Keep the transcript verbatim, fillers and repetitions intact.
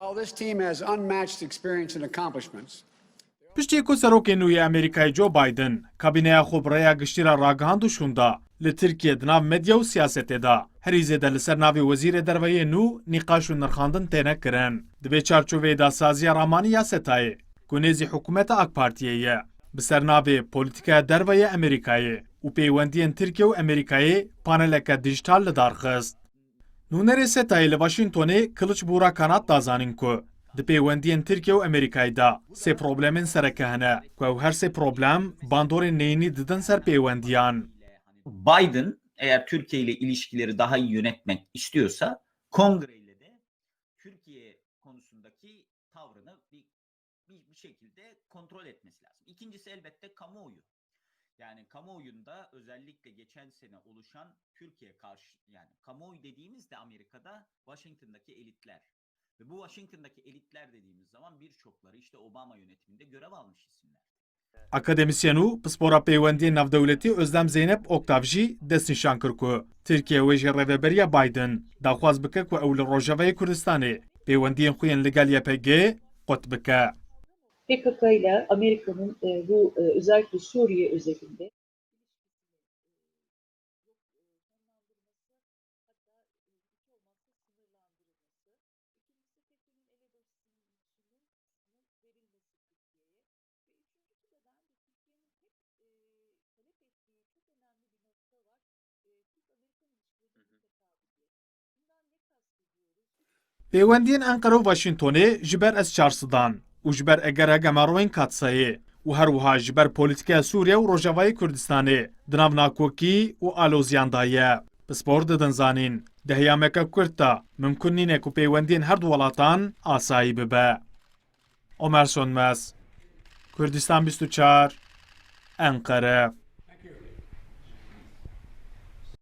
While this team has unmatched experience and accomplishments, Piştî ku serokê nû yê Amerîkayê Joe Biden kabîneya xwe bi rêya giştî re ragihand û şûnda, li Tirkiye di nav medya û siyasetê de herî zêde li ser navê wezîrê derve yê nû nîqaş û nirxandin têne kirin. Di vê çarçoveyê de saziya Ramanî Yasetayê, ku nêzî hikûmeta AK Partiyê ye, bi ser navê Polîtîkaya Derve yê Amerîkayê û Peywendiyên Tirkiye û Amerîkayê paneleke dîjîtal li dar xist. Nûnerê Setayê li Washingtonê Kılıç Buğra Kanat da zanîn ku di pêwendiyên Tirkiye û Amerîkayê de sê problemên sereke hene ku ew her sê problem bandorên neyînî didin ser pêwendiyan. Biden eğer Türkiye ile ilişkileri daha iyi yönetmek istiyorsa Kongre ile de Türkiye konusundaki tavrını bir, bir, bir şekilde kontrol etmesi lazım. İkincisi elbette kamuoyu. Yani kamuoyunda özellikle geçen sene oluşan Türkiye karşı, yani kamuoyu dediğimiz de Amerika'da Washington'daki elitler. Ve bu Washington'daki elitler dediğimiz zaman birçokları işte Obama yönetiminde görev almış isimler. Akademîsyen û pispora peywendiyên navdewletî Özlem Zeynep Oktav jî destnîşan kir ku Tirkiye wê ji rêveberiya Biden daxwaz bike ku ew li Rojavayê Kurdistanê peywendiyên xwe yên li gel Y P G qut bike. P K K ile Amerika'nın e, bu e, özellikle Suriye özelinde Pêwendiyên Enqere û Washingtonê ji ber S çar sedan û ji ber egera Gemarowên Katsayê û her wiha ji ber polîtîkeya Sûriye û Rojavayê Kurdistanê di nav nakokî û aloziyan de ye. Pispor didin zanîn, di heyameke kurt de mimkun nîne ku pêwendiyên her du welatan asayî bibe. Omer Sönmez, Kurdistan bîst û çar, Enqere.